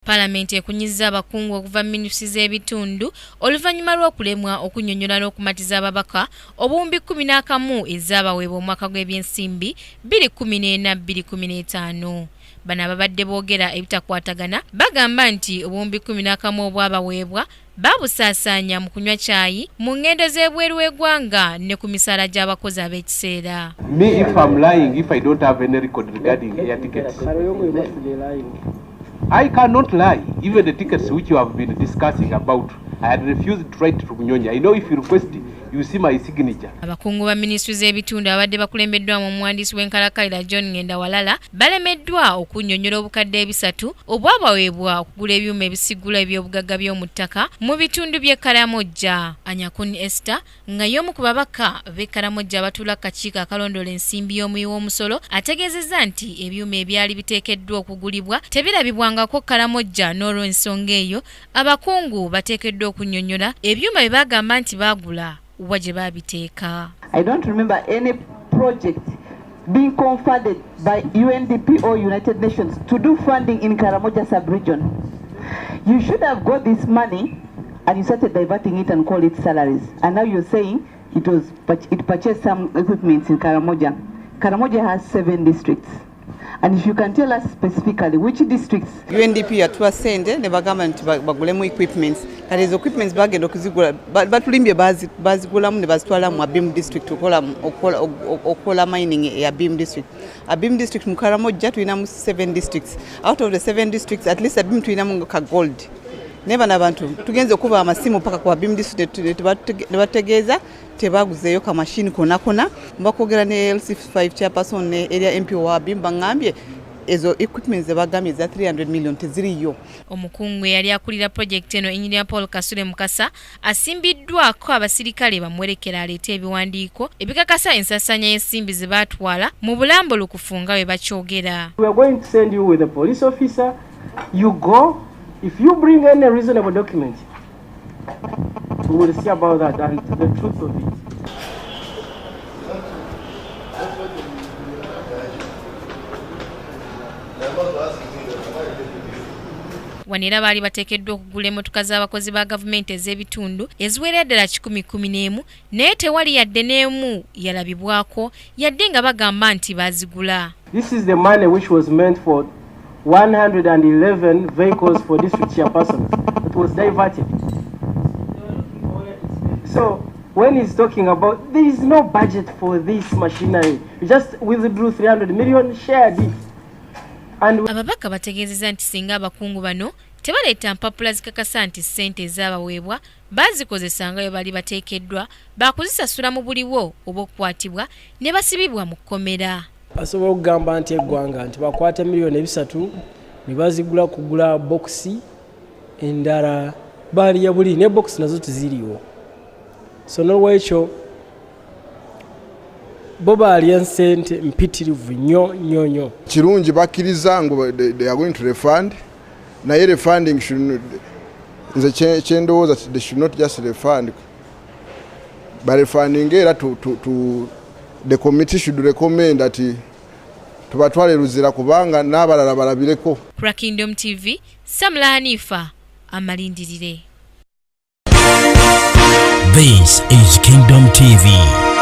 Palamenti ekunyizza abakungu okuva mu minisitule z'ebitundu oluvannyuma lw'okulemwa okunnyonnyola n'okumatiza ababaka obuwumbi 11 ezaabaweebwa omwaka gw'ebyensimbi 2014 2015. Bano ababadde boogera ebitakwatagana bagamba nti obuwumbi 11 obwabaweebwa baabusaasaanya mu kunywa caayi, mu ng'endo z'ebweru w'eggwanga ne ku misaala gy'abakozi ab'ekiseera. Me, if I'm lying, if I don't have any record regarding air tickets, I cannot lie. Even the tickets which you have been discussing about, I had refused to write to Munyonya. I know if you request, you see my signature. Abakungu ba minisitule z'ebitundu abadde bakulembeddwamu omuwandiisi w'enkalakkalira John Ngenda Walala balemeddwa okunnyonnyola obukadde 300 obwabaweebwa okugula ebyuma ebisigula eby'obugagga by'omu ttaka mu bitundu by'e Karamojja. Anyakun Esther nga y'omu ku babaka b'e Karamojja abatuula ku kakiiko akalondoola ensimbi y'omuwi w'omusolo ategeezezza nti ebyuma ebyali biteekeddwa okugulibwa tebirabibwangako Karamojja, n'olw'ensonga eyo abakungu bateekeddwa okunnyonnyola ebyuma bye bagamba nti baagula wa gye baabiteeka. I don't remember any project being confunded by UNDP or United Nations to do funding in Karamoja sub-region. You should have got this money and you started diverting it and call it salaries. And now you're saying it purchased some equipment in Karamoja. Karamoja has 7 districts. And if you can tell us specifically which districts. UNDP yatuwa ssente ne bagamba nti bagulemu equipments. Kati ezo equipments bagenda okuzigula, batulimbye, bazigulamu ne bazitwala mu Abim district okukola mining ya Abim district. Abim district mu Karamoja tulinamu 7 districts. Out of the 7 districts, at least Abim tulinamu ka gold. Naye bano abantu tugenze okuba amasimu paka ku Abim district ne bategeeza tebaguzeeyo ka machine kona kona. Mbakwogera ne LC5 chairperson ne area MP wa Abim, baŋŋambye ezo equipment ze bagambye eza 300 million teziriyo. Omukungu eyali akulira pulojekiti eno, Engineer Paul Kasule Mukasa, asimbiddwako abasirikale bamuwerekera aleete ebiwandiiko ebikakasa ensaasaanya y'ensimbi ze baatwala mu bulambulukufu nga bwe bakyogera. We are going to send you with a police officer. You go. If you bring any reasonable document, we will see about that and the truth of it. Wano era baali bateekeddwa okugula emmotoka z'abakozi ba gavumenti ez'ebitundu eziwerera ddala 111, naye tewali yadde n'emu yalabibwako yadde nga bagamba nti baazigula. This is the money which was meant for 111 vehicles for district chairpersons. It was diverted. So when he's talking about, there is no budget for this machinery. You just withdrew 300 million, shared it. And Ababaka bategeezezza nti singa abakungu bano tebaleeta mpapula zikakasa nti ssente ezaabaweebwa baazikozesa nga bwe bali bateekeddwa, baakuzisasula mu buliwo oba okukwatibwa ne basibibwa mu kkomera. Basobola okugamba nti eggwanga nti bakwata miliyoni 300 ne bazigula kugula bokisi endala baaliya buli ne bokisi nazo teziriiwo. So nolwekyo bo baalya nsente mpitirivu nnyo nnyo nnyo. Kirungi bakkiriza ngu they are going to refund, naye refunding should, nze kyendowooza, they should not just refund, barefunding era to the committee should recommend that tubatwale Luzira kubanga n'abalala balabireko. Ku Kingdom TV, Samula Hanifa amalindirire. This is Kingdom TV.